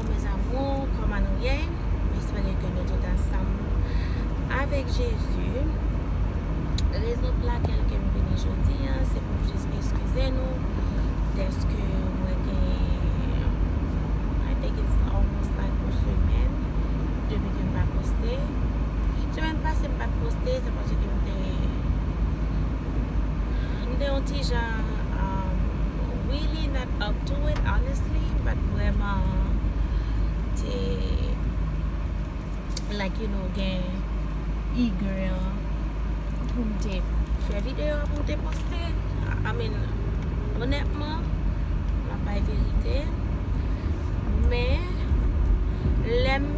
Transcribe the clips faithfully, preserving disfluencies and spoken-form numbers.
Mes amours, kòman nou ye? M espere ke nou tout ansanm avèk Jezi. Rezon pou lakèl ke m vini jodi a, se pou m jis eskize nou dèske mwen gen, I think it's almost like yon semèn depi ke m pa poste. Semèn pase m pa t poste, se paske m te, m te yon ti jan, um, really not up to it, honestly, but vrèman, te, like, you know, gen eager pou m te fè videyo a, pou m te poste. I mean, onètman, m ap bay verite. Men, lè m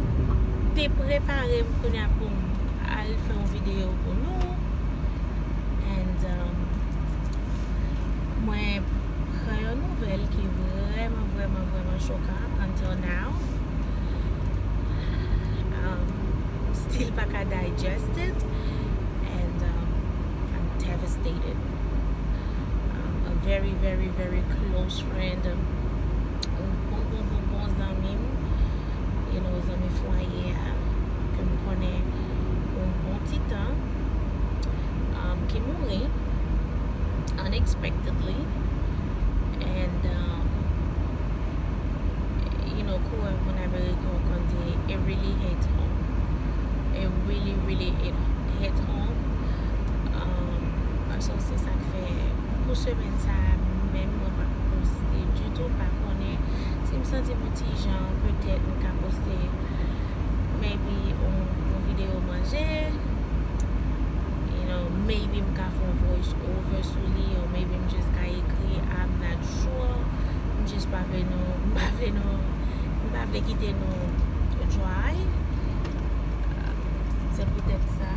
te prepare m kounye a pou m al fè yon videyo pou nou, and, um, mwen pran yon nouvèl ki vrèman, vrèman, vrèman chokan until now. Um, m still pa ka digest it, and, um, I'm devastated. Um, a very, very, very close friend, um, yon bon, bon, bon, bon zanmi m, you know, zanmi fwaye a, ke m konnen yon bon ti tan, um, ki mouri unexpectedly. And, um, you know, kouwè moun Ameriken yo konn di, it really hit home. It really, really, it hit home. Um, so se sa k fè pou semèn sa a menm, mwen pa poste ditou, pa konnen si m santi m yon ti jan, petèt m ka poste maybe yon, yon videyo manje, you know, maybe m ka fè yon voice over sou li, or maybe m just ka ekri, I'm not sure. M just pa vle nou, m pa vle nou, m pa vle kite nou dry. Se poutèt sa,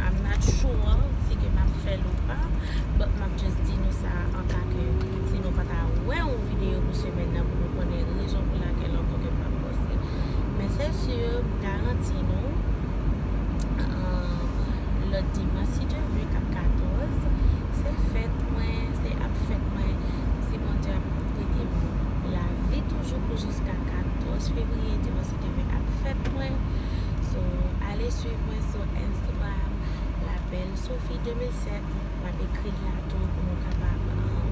I'm not sure si ke m ap fè l ou pa, but m ap just di nou sa antanke si nou pa ta wè yon videyo pou semèn nan pou nou konnen rezon pou lakèl ankò ke m pa poste. Men se si, m garanti nou, um, lòt dimanch, si Dye vle, k ap katòz, se fèt mwen, se ap fèt mwen, si Bondye ap prete m lavi toujou pou jiska katòz fevriye, dimanch, si Dye vle, ap fèt mwen. So, ale swiv mwen sou Instagram, La Belle Sophie de mil sèt. M ap ekri l la tou pou nou kapab, um,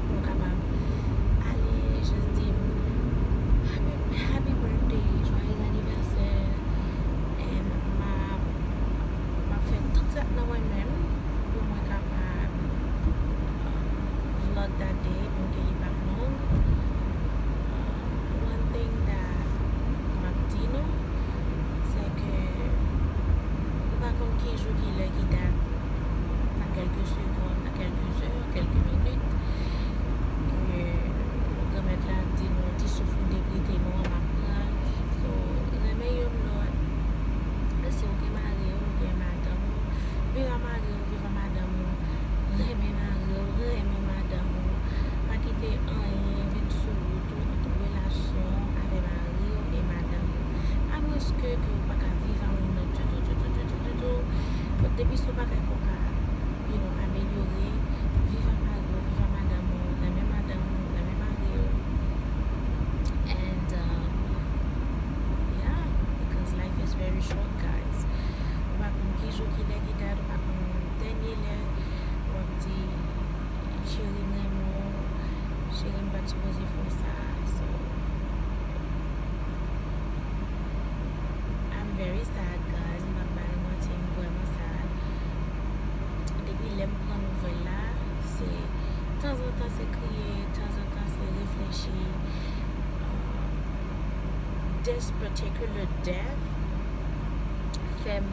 pou nou kapab ale, just di m, happy, happy birthday, joyeux anniversaire. And m ap, m ap fè tout sa k nan mwen menm pou mwen kapab, um, vlog that day, menm ke li p ap long. Um, one thing that m ap di nou, se ke nou pa konn ki jou, ki lè, ki dat, nan kèlke segonn, nan kèlke zè, kèlke minit, ke Granmèt la di nou, ti souf nou te prete nou an, n ap pran l. So, renmen youn lòt, si w gen mari w, ou gen madanm ou, viv a mari w, viv a madanm ou, renmen mari w, renmen madanm ou, pa kite anyen vin sou wout ou ant relasyon avè mari w e madanm ou. Amwenske ke ou pa ka viv a moun nan ditou, ditou, ditou, ditou, ditou, but depi se yon bagay ke w ka, you know, amelyore, viv a mari w, viv a madanm ou, renmen madanm ou, renmen mari w. And, um, yeah, because life is very short, guys. Ou pa konn ki jou, ki lè, ki dat, ou pa konn dènye lè w ap di, cheri, m renmen w, cheri, m pa t sipoze fè w sa. So, I'm very sad, guys. M p ap ba nou manti, m vrèman sad. Depi lè m pran nouvèl la, se tanzantan se kriye, tanzantan se reflechi. Um, this particular death fè m,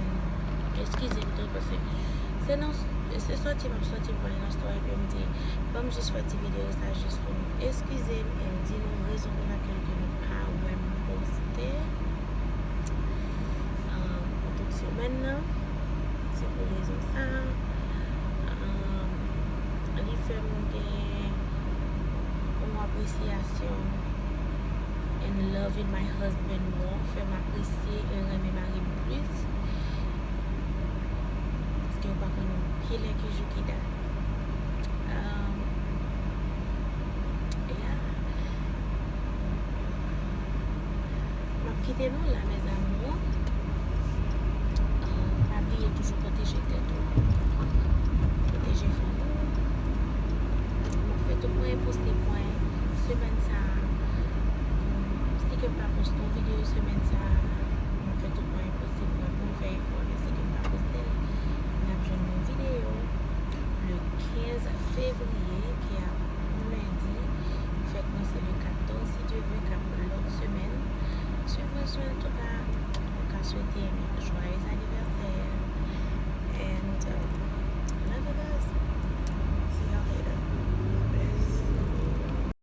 eskize m tou, paske se nan, se sòti m ap sòti, m pral nan store, epi m di, ban m jis fè ti videyo sa jis pou nou. Eskize m, e m di nou rezon pou lakèl ke nou pa wè m poste, um, pou tout semèn nan. Se pou rezon sa a. Um, li fè m gen yon apresyasyon and loving my husband more, fè m apresye e renmen mari m plis. Paske ou pa konn ki lè, ki jou, ki dat. Um, yeah. Te nou la, mes amours. Pa bliye toujou pwoteje tèt ou, pwoteje fanmi w. M ap fè tout mwayen posib mwen semèn sa a. Si ke m pa poste yon videyo semèn sa a, m ap fè tout mwayen posib mwen pou m fè efò, men si ke m pa poste l, n ap jwenn yon videyo le kenz fevriye, ki ap yon lendi. Fèt mwen se le katòz, si Dye vle, k ap lòt semèn. Swiv mwen sou antouka, ou ka swete m joyeux anniversaire. And, uh,